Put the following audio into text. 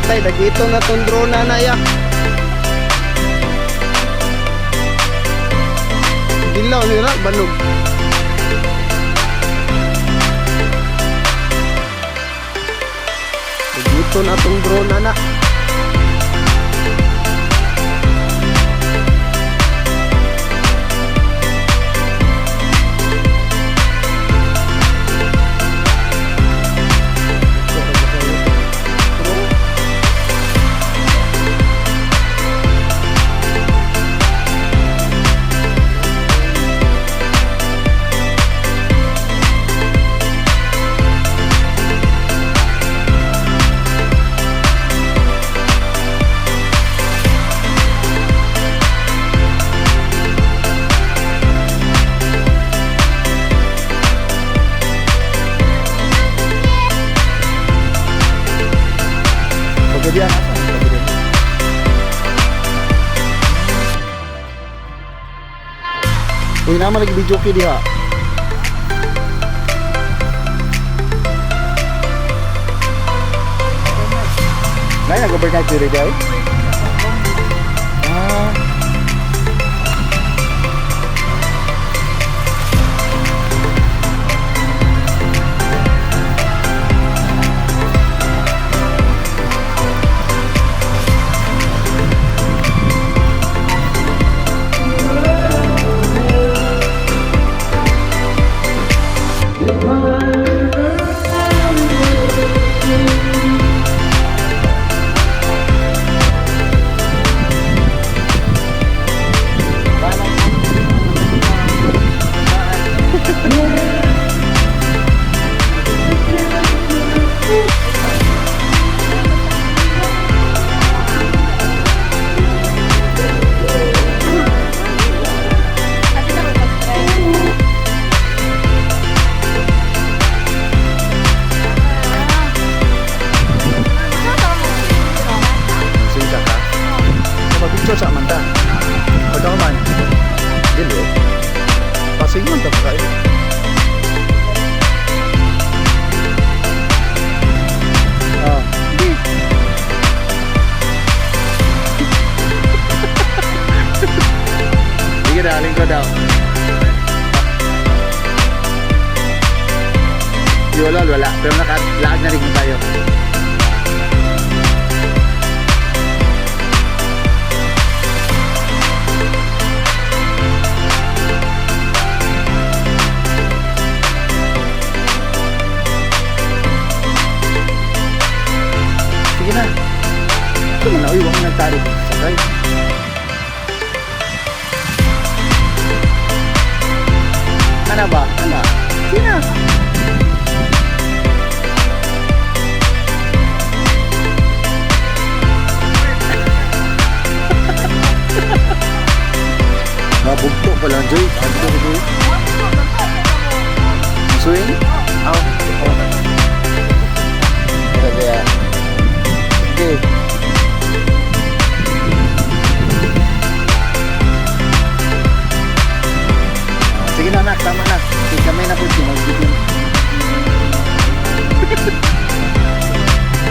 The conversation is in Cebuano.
Patay, dagito na tong drone na ya. Gilaw nila, banog. Dagito na tong drone na. Pagkadiyan asa? Pagkadiyan. Uy, naman lagi video kay diha. Ngayon, nag-overnight diri day? Ah. Ate na pag-try. Swing ka? Mapicture sa amanta. Pagka man. Dili. Pasingon ta pa kayo. Ah, di. Sige na, ko daw. Di wala, wala. Pero nakalaag na rin tayo. Sige na. Ito mo na, uy, huwag nagtari. Sakay. Ano ba? Ano? Sige na. Mabugto pala, Joy. Ano ko, Joy? Swing? Oh. Oh. Kaya. Okay.